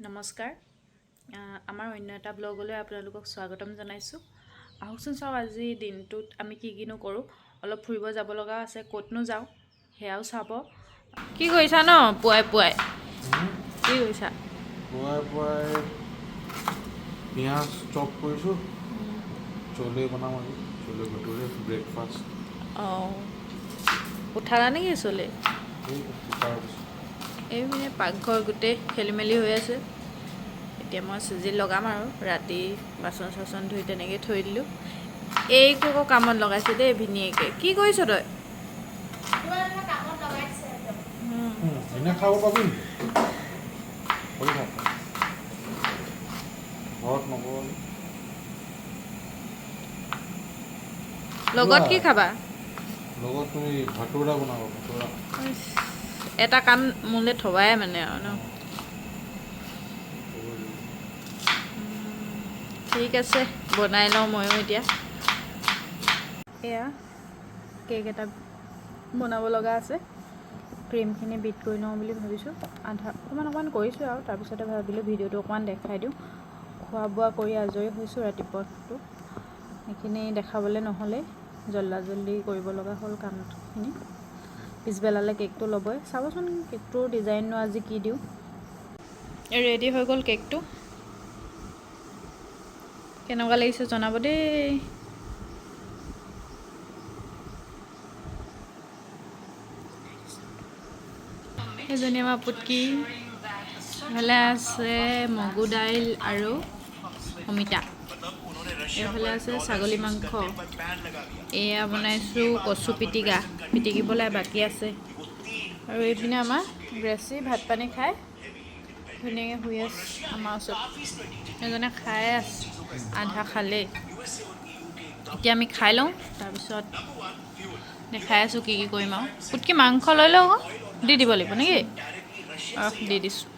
নমস্কাৰ। আমাৰ অন্য এটা ব্লগলৈ আপোনালোকক স্বাগতম জনাইছোঁ। আহকচোন চাওঁ আজি দিনটোত আমি কি কিনো কৰোঁ। অলপ ফুৰিব যাব লগাও আছে, ক'তনো যাওঁ সেয়াও চাব। কি কৰিছা ন পুৱাই পুৱাই? কি কৰিছা? পুৱাই পুৱাই পিঁয়াজ চপ কৰিছোঁ, চলে বনাম আজি, চলে ভটুৰে ব্ৰেকফাষ্ট। অঁ, উঠালা নেকি চলে? এই কুকাৰত। এই মানে পাকঘৰ গোটেই খেলি মেলি হৈ আছে। এতিয়া মই চিজিল লগাম আৰু ৰাতি বাচন চাচন ধুই তেনেকৈ থৈ দিলোঁ। এইক আকৌ কামত লগাইছে দেই ভিনীয়েকে। কি কৰিছ তই? এনে খাব পাবি নেকি? কৰি থাক, ঘৰত নকৰো। লগত কি খাবা? লগত তুমি ভাটুৰা বনাবা, ভাটুৰা। এটা কাম মোলৈ থবাই মানে আৰু ন? ঠিক আছে, বনাই লওঁ ময়ো এতিয়া। এয়া কেক এটা বনাব লগা আছে। ক্ৰীমখিনি বিট কৰি লওঁ বুলি ভাবিছোঁ। আধা অকণমান অকণমান কৰিছোঁ আৰু তাৰপিছতে ভাবিলোঁ ভিডিঅ'টো অকণমান দেখাই দিওঁ। খোৱা বোৱা কৰি আজৰি হৈছোঁ। ৰাতিপুৱাটো সেইখিনি দেখাবলৈ নহ'লেই, জল্দা জল্দি কৰিব লগা হ'ল কামখিনি। পিছবেলালৈ কেকটো ল'বই। চাবচোন কেকটোৰ ডিজাইননো আজি কি দিওঁ। ৰেডি হৈ গ'ল কেকটো। কেনেকুৱা লাগিছে জনাব দেই। এজনী আমাৰ পুতকি। এইফালে আছে মগু দাইল আৰু অমিতা। এইফালে আছে ছাগলী মাংস। এয়া বনাইছোঁ কচু পিটিকা, পিটিকিবলৈ বাকী আছে। আৰু এইপিনে আমাৰ গ্ৰেচি ভাত পানী খাই ধুনীয়াকৈ শুই আছে আমাৰ ওচৰত। এজনে খাই আছে, আধা খালেই। এতিয়া আমি খাই লওঁ, তাৰপিছত দেখাই আছোঁ কি কি কৰিম আৰু। পুতকি, মাংস লৈ লওঁ আকৌ, দি দিব লাগিব নেকি? অঁ, দি দিছোঁ।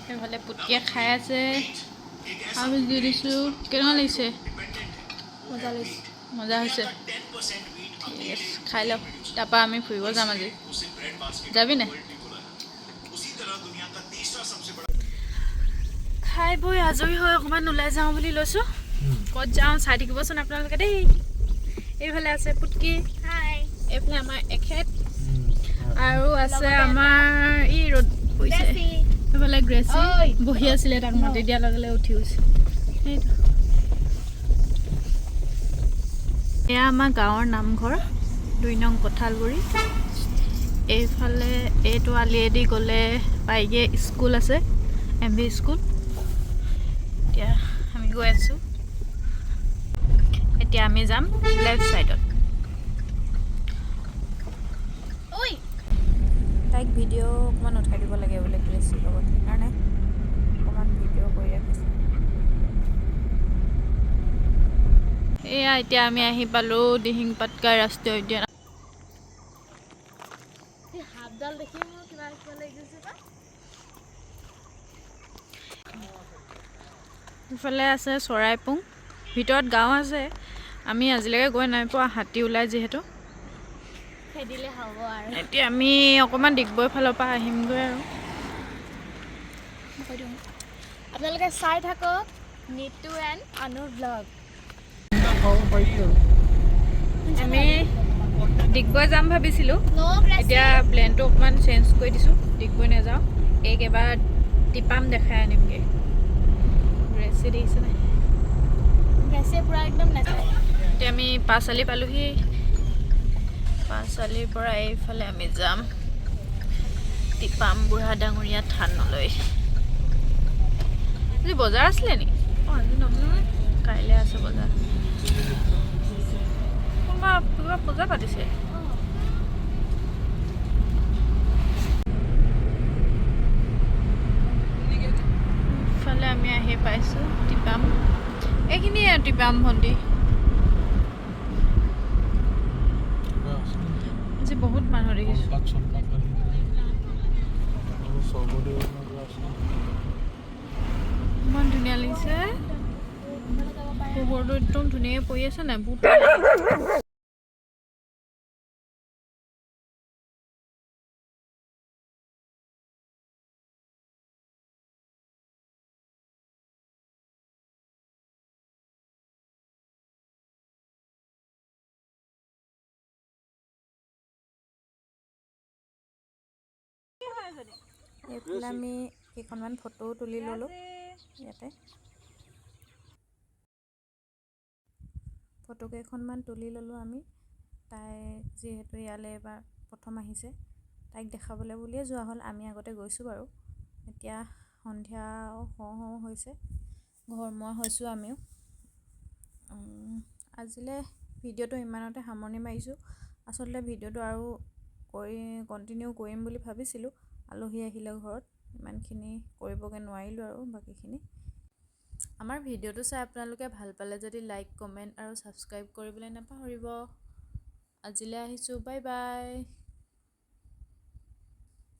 সেইফালে পুতকিয়ে খাই আছে, আমি দি দিছোঁ। কেনেকুৱা লাগিছে? মজা লাগিছে। মজা হৈছে। ঠিক আছে, খাই লওঁ, তাৰপৰা আমি ফুৰিব যাম আজি। যাবি নে? খাই বৈ আজৰি হৈ অকণমান ওলাই যাওঁ বুলি লৈছোঁ। ক'ত যাওঁ চাই থাকিবচোন আপোনালোকে দেই। এইফালে আছে পুতকি। হাই। এইফালে আমাৰ এখেত আৰু আছে আমাৰ ই ৰ'দ পৰিছে। এইফালে গ্ৰেচি ঐ। বহি আছিলে, তাক মাতি দিয়াৰ লগে লগে উঠি গৈছে। সেইটো এয়া আমাৰ গাঁৱৰ নামঘৰ, 2 নং কঁঠালগুৰি। এইফালে এইটো আলিয়েদি গ'লে পাইগে স্কুল আছে, এম ভি স্কুল। এতিয়া আমি গৈ আছোঁ। এতিয়া আমি যাম লেফ্ট ছাইডত। ঐ। তাইক ভিডিঅ' অকণমান উঠাই দিব লাগে বোলে গ্ৰেচিৰ লগত, সেইকাৰণে অকণমান ভিডিঅ' কৰি ৰাখিছোঁ। এয়া এতিয়া আমি আহি পালোঁ দিহিং পাটকাই ৰাষ্ট্ৰীয় উদ্যান। সাপডাল দেখি মোৰ কিবা কিবা লাগি গৈছে পাই। ইফালে আছে চৰাইপুং, ভিতৰত গাঁও আছে। আমি আজিলৈকে গৈ নাই পোৱা, হাতী ওলাই যিহেতু। খেদিলে হ'ব আৰু। এতিয়া আমি অকণমান ডিগবৈ ফালৰ পৰা আহিমগৈ আৰু। মই কৈ দিওঁ, আপোনালোকে চাই থাকক নিতু এণ্ড অনু ব্লগ। খাব পাৰি আৰু। আমি ডিগবৈ যাম ভাবিছিলোঁ। ন'। এতিয়া প্লেনটো অকণমান চেঞ্জ কৰি দিছোঁ, ডিগবৈ নাযাওঁ। এইক এবাৰ টিপাম দেখাই আনিমগৈ। ৰেচি দেখিছে নাই? গ্ৰেচিয়ে পুৰা একদম নাচায়। এতিয়া আমি পাঁচআলি পালোহি। পাঁচআলিৰ পৰা এইফালে আমি যাম টিপাম বুঢ়া ডাঙৰীয়া থানলৈ। আজি বজাৰ আছিলে নেকি? অঁ, আজি নহয়, কাইলৈ আছে বজাৰ। কোনোবা কিবা পূজা পাতিছে। ইফালে আমি আহি পাইছোঁ টিপাম। এইখিনিয়ে আৰু টিপাম ভণ্টি। কিবা আছে নেকি? আজি বহুত মানুহ দেখিছোঁ। কলপাত চলপাত আনি আৰু স্বৰ্গদেউ নে কিবা আছে নেকি? ইমান ধুনীয়া লাগিছে। পোহৰটো একদম ধুনীয়াকৈ পৰি আছে নাই বহুত। এইফালে আমি কেইখনমান ফটোও তুলি ল'লোঁ ইয়াতে। ফটো কেইখনমান তুলি ল'লোঁ আমি। তাই যিহেতু ইয়ালৈ এবাৰ প্ৰথম আহিছে, তাইক দেখাবলৈ বুলিয়ে যোৱা হ'ল। আমি আগতে গৈছোঁ বাৰু। এতিয়া সন্ধিয়াও হওঁ হওঁ হৈছে, ঘৰমুৱা হৈছোঁ আমিও। আজিলৈ ভিডিঅ'টো ইমানতে সামৰণি মাৰিছোঁ। আচলতে ভিডিঅ'টো আৰু কৰি কণ্টিনিউ কৰিম বুলি ভাবিছিলোঁ, আলহী আহিলে ঘৰত, ইমানখিনি কৰিবগৈ নোৱাৰিলোঁ আৰু বাকীখিনি। আমাৰ ভিডিঅ'টো চাই আপোনালোকে ভাল পালে যদি লাইক, কমেণ্ট আৰু ছাবস্ক্ৰাইব কৰিবলৈ নাপাহৰিব। আজিলৈ আহিছোঁ, বাই বাই।